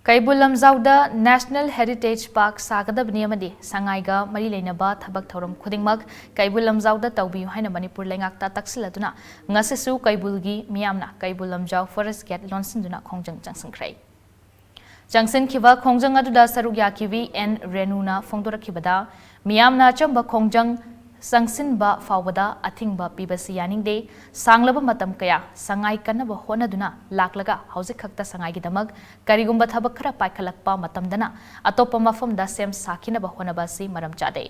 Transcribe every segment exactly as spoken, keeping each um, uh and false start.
ꯀꯩꯕꯨꯜ ꯂꯝꯖꯥꯎꯗ National Heritage Park ꯁꯥꯒꯗꯕꯅꯤ ꯑꯃꯗꯤ ꯁꯉꯥꯏꯒ ꯃꯔꯤ ꯂꯩꯅꯕ ꯊꯕꯛ ꯊꯧꯔꯝ ꯈꯨꯗꯤꯡꯃꯛ ꯀꯩꯕꯨꯜ ꯂꯝꯖꯥꯎꯗ ꯇꯧꯕꯤꯌꯨ ꯍꯥꯏꯅ ꯃꯅꯤꯄꯨꯔ ꯂꯩꯉꯥꯛꯇ ꯇꯛꯁꯤꯜꯂꯗꯨꯅ ꯉꯁꯤꯁꯨ ꯀꯩꯕꯨꯜꯒꯤ ꯃꯤꯌꯥꯝꯅ ꯀꯩꯕꯨꯜ ꯂꯝꯖꯥꯎ Forest Gate ꯂꯣꯟꯁꯤꯟꯗꯨꯅ ꯈꯣꯡꯖꯪ ꯆꯪꯁꯤꯟꯈ꯭ꯔꯦ꯫ ꯆꯪꯁꯤꯟꯈꯤꯕ ꯈꯣꯡꯖꯪ ꯑꯗꯨꯗ ꯁꯔꯨꯛ ꯌꯥꯈꯤꯕꯤ ꯑꯦꯟ ꯔꯦꯅꯨꯅ ꯐꯣꯡꯗꯣꯔꯛꯈꯤꯕꯗ, ꯃꯤꯌꯥꯝꯅ ꯑꯆꯝꯕ ꯈꯣꯡꯖꯪ ꯆꯪꯁꯤꯟꯕ ꯐꯥꯎꯕꯗ ꯑꯊꯤꯡꯕ ꯄꯤꯕꯁꯤ ꯌꯥꯅꯤꯡꯗꯦ꯫ ꯁꯥꯡꯂꯕ ꯃꯇꯝ ꯀꯌꯥ ꯁꯉꯥꯏ ꯀꯟꯅꯕ ꯍꯣꯠꯅꯗꯨꯅ ꯂꯥꯛꯂꯒ ꯍꯧꯖꯤꯛ ꯈꯛꯇ ꯁꯉꯥꯏꯒꯤꯗꯃꯛ ꯀꯔꯤꯒꯨꯝꯕ ꯊꯕꯛ ꯈꯔ ꯄꯥꯏꯈꯠꯂꯛꯄ ꯃꯇꯝꯗꯅ ꯑꯇꯣꯞꯄ ꯃꯐꯝꯗ ꯁꯦꯝ ꯁꯥꯈꯤꯅꯕ ꯍꯣꯠꯅꯕ ꯑꯁꯤ ꯃꯔꯝ ꯆꯥꯗꯦ꯫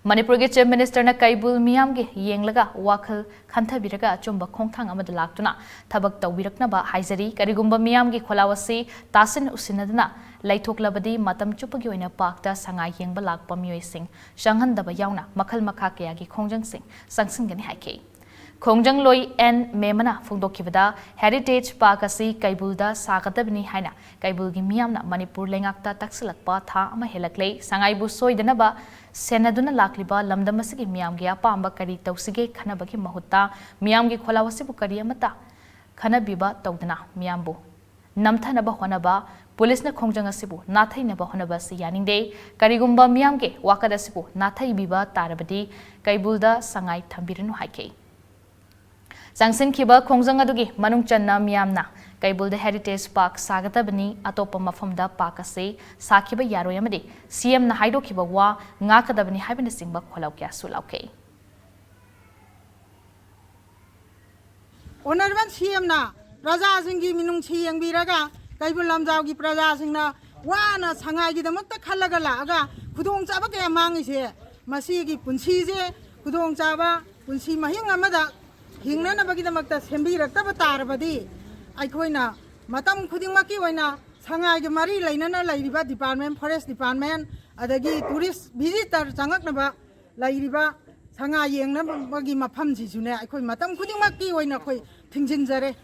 ꯃꯅꯤꯄꯨꯔꯒꯤ Chief Minister ꯅ ꯀꯩꯕꯨꯜ ꯃꯤꯌꯥꯝꯒꯤ ꯌꯦꯡꯂꯒ ꯋꯥꯈꯜ ꯈꯟꯊꯕꯤꯔꯒ ꯑꯆꯨꯝꯕ ꯈꯣꯡꯊꯥꯡ ꯑꯃꯗ ꯂꯥꯛꯇꯨꯅ ꯊꯕꯛ ꯇꯧꯕꯤꯔꯛꯅꯕ ꯍꯥꯏꯖꯔꯤ꯫ ꯀꯔꯤꯒꯨꯝꯕ ꯃꯤꯌꯥꯝꯒꯤ ꯈꯣꯜꯂꯥꯎ ꯑꯁꯤ ꯇꯥꯁꯤꯟ ꯎꯁꯤꯟꯅꯗꯨꯅ ꯂꯩꯊꯣꯛꯂꯕꯗꯤ ꯃꯇꯝ ꯆꯨꯞꯄꯒꯤ ꯑꯣꯏꯅ park ꯇ ꯁꯉꯥꯏ ꯌꯦꯡꯕ ꯂꯥꯛꯄ ꯃꯤꯑꯣꯏꯁꯤꯡ ꯆꯪꯍꯟꯗꯕ ꯌꯥꯎꯅ ꯃꯈꯜ ꯃꯈꯥ ꯀꯌꯥꯒꯤ ꯈꯣꯡꯖꯪꯁꯤꯡ ꯆꯪꯁꯤꯟꯒꯅꯤ ꯍꯥꯏꯈꯤ꯫ ꯈꯣꯡꯖꯪꯂꯣꯏ ꯑꯦꯟ ꯃꯦꯃꯅ ꯐꯣꯡꯗꯣꯛꯈꯤꯕꯗ, Heritage Park ꯑꯁꯤ ꯀꯩꯕꯨꯜꯗ ꯁꯥꯒꯗꯕꯅꯤ ꯍꯥꯏꯅ ꯀꯩꯕꯨꯜꯒꯤ ꯃꯤꯌꯥꯝꯅ ꯃꯅꯤꯄꯨꯔ ꯂꯩꯉꯥꯛꯇ ꯇꯛꯁꯤꯜꯂꯛꯄ ꯊꯥ ꯑꯃ ꯍꯦꯜꯂꯛꯂꯦ꯫ ꯁꯉꯥꯏꯕꯨ ꯁꯣꯏꯗꯅꯕ ꯁꯦꯟꯅꯗꯨꯅ ꯂꯥꯛꯂꯤꯕ ꯂꯝꯗꯝ ꯑꯁꯤꯒꯤ ꯃꯤꯌꯥꯝꯒꯤ ꯑꯄꯥꯝꯕ ꯀꯔꯤ ꯇꯧꯁꯤꯒꯦ ꯈꯟꯅꯕꯒꯤ ꯃꯍꯨꯠꯇ ꯃꯤꯌꯥꯝꯒꯤ ꯈꯣꯜꯂꯥꯎ ꯑꯁꯤꯕꯨ ꯀꯔꯤ ꯑꯃꯠꯇ ꯈꯟꯅꯕꯤꯕ ꯇꯧꯗꯅ ꯃꯤꯌꯥꯝꯕꯨ ꯅꯝꯊꯅꯕ ꯍꯣꯠꯅꯕ, ꯄꯨꯂꯤꯁꯅ ꯈꯣꯡꯖꯪ ꯑꯁꯤꯕꯨ ꯅꯥꯊꯩꯅꯕ ꯍꯣꯠꯅꯕ ꯑꯁꯤ ꯌꯥꯅꯤꯡꯗꯦ꯫ ꯀꯔꯤꯒꯨꯝꯕ ꯃꯤꯌꯥꯝꯒꯤ ꯋꯥꯀꯠ ꯑꯁꯤꯕꯨ ꯅꯥꯊꯩꯕꯤꯕ ꯇꯥꯔꯕꯗꯤ ꯀꯩꯕꯨꯜꯗ ꯁꯉꯥꯏ ꯊꯝꯕꯤꯔꯅꯨ ꯍꯥꯏꯈꯤ꯫ ꯆꯪꯁꯤꯟꯈꯤꯕ ꯈꯣꯡꯖꯪ ꯑꯗꯨꯒꯤ ꯃꯅꯨꯡ ꯆꯟꯅ ꯃꯤꯌꯥꯝꯅ ꯀꯩꯕꯨꯜꯗ Heritage Park ꯁꯥꯒꯗꯕꯅꯤ, ꯑꯇꯣꯞꯄ ꯃꯐꯝꯗ park ꯑꯁꯤ ꯁꯥꯈꯤꯕ ꯌꯥꯔꯣꯏ ꯑꯃꯗꯤ C M ꯅ ꯍꯥꯏꯗꯣꯛꯈꯤꯕ ꯋꯥ ꯉꯥꯛꯀꯗꯕꯅꯤ ꯍꯥꯏꯕꯅꯆꯤꯡꯕ ꯈꯣꯜꯂꯥꯎ ꯀꯌꯥꯁꯨ ꯂꯥꯎꯈꯤ꯫ Honourable C M ꯅ ꯄ꯭ꯔꯖꯥꯁꯤꯡꯒꯤ ꯃꯤꯅꯨꯡꯁꯤ ꯌꯦꯡꯕꯤꯔꯒ ꯀꯩꯕꯨꯜ ꯂꯝꯖꯥꯎꯒꯤ ꯄ꯭ꯔꯖꯥꯁꯤꯡꯅ ꯋꯥꯅ ꯁꯉꯥꯏꯒꯤꯗꯃꯛꯇ ꯈꯜꯂꯒ ꯂꯥꯛꯑꯒ ꯈꯨꯗꯣꯡꯆꯥꯕ ꯀꯌꯥ ꯃꯥꯡꯉꯤꯁꯦ, ꯃꯁꯤꯒꯤ ꯄꯨꯟꯁꯤꯁꯦ ꯈꯨꯗꯣꯡꯆꯥꯕ ꯄꯨꯟꯁꯤ ꯃꯍꯤꯡ ꯑꯃꯗ ꯍꯤꯡꯅꯅꯕꯒꯤꯗꯃꯛꯇ ꯁꯦꯝꯕꯤꯔꯛꯇꯕ ꯇꯥꯔꯕꯗꯤ ꯑꯩꯈꯣꯏꯅ ꯃꯇꯝ ꯈꯨꯗꯤꯡꯃꯛꯀꯤ ꯑꯣꯏꯅ ꯁꯉꯥꯏꯒ ꯃꯔꯤ ꯂꯩꯅꯅ ꯂꯩꯔꯤꯕ department, Forest Department, ꯑꯗꯒꯤ tourist visitor ꯆꯪꯉꯛꯅꯕ ꯂꯩꯔꯤꯕ ꯁꯉꯥꯏ ꯌꯦꯡꯅꯕꯒꯤ ꯃꯐꯝꯁꯤꯁꯨꯅꯦ, ꯑꯩꯈꯣꯏ ꯃꯇꯝ ꯈꯨꯗꯤꯡꯃꯛꯀꯤ ꯑꯣꯏꯅ ꯑꯩꯈꯣꯏ ꯊꯤꯡꯖꯤꯟꯖꯔꯦ꯫